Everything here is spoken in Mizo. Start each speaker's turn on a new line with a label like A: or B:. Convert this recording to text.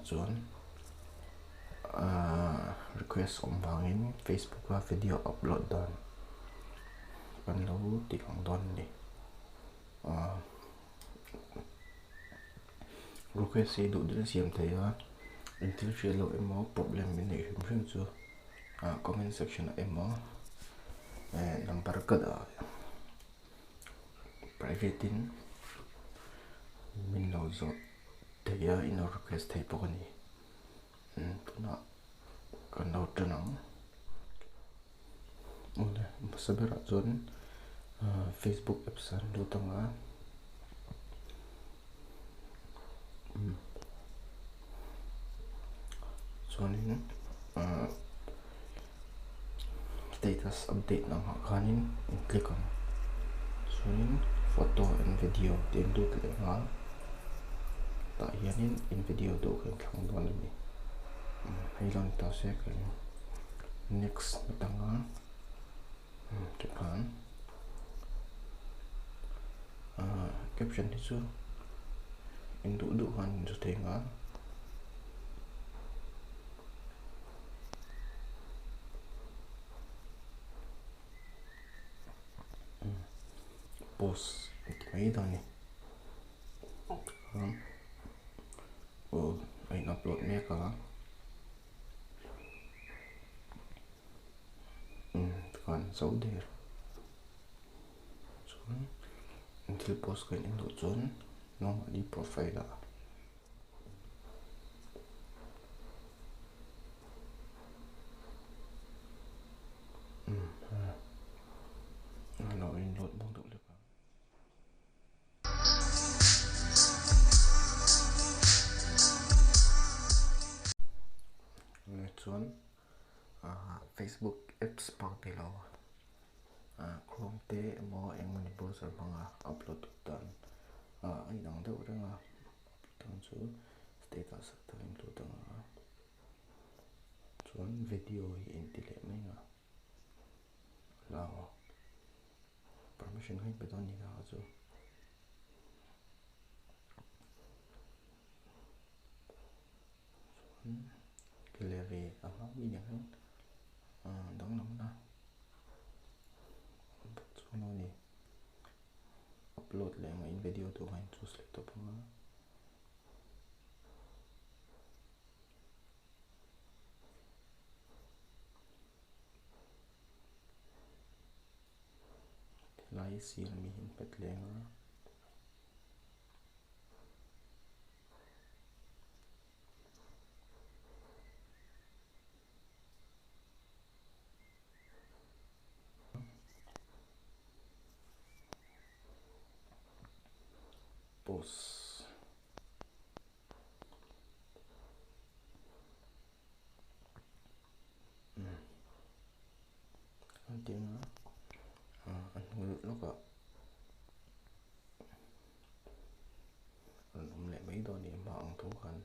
A: chuan ahh request awm vangin Facebook a video upload dan kan lo tih ang dawn a ni ahh request hi duh duhin a siam thei a engthil hriat loh emaw problem in neih hrim hrim chu ah comment section ah emaw eh number ka dah private in min lo zawh thei a in lo request thei bawk a ni tunah kan lo tan ang awle hmasa berah chuan ah facebook apps ah an lut ang a chuanin ah status update lam ah khanin in click ang chuanin photo and video tih an lut leh nghal tah hianin in video duh kha in thlang dawn a ni hei lo ni ta se kan next atanga tikhan ah caption hi chu in duh duh khan in zu thei nghal. Post ti mai dawn a ni aw a in upload mek a tikhan zo der chuan thil post ka in en duh chuan nangmahni profile ah. Chuan Facebook apps hmang ni lo Chrome te emaw engmawni browser hmanga upload dan a inang deuh reng a. Tan chu status ah tak in lut ang a chuan video hi in ti leh mai ang a lau permission kha in pe dawn ni ta chu chuan gallery a hma mi nen hian danglamna a awm bawk chuan a ni. Upload leh ang a in video tur kha in choose leh tawp ang a. Helai sir ami hi an pet leh ang a. Post an tih anga a hnu lawkah an awm leh mai dawn a ni a hma ang tho khan.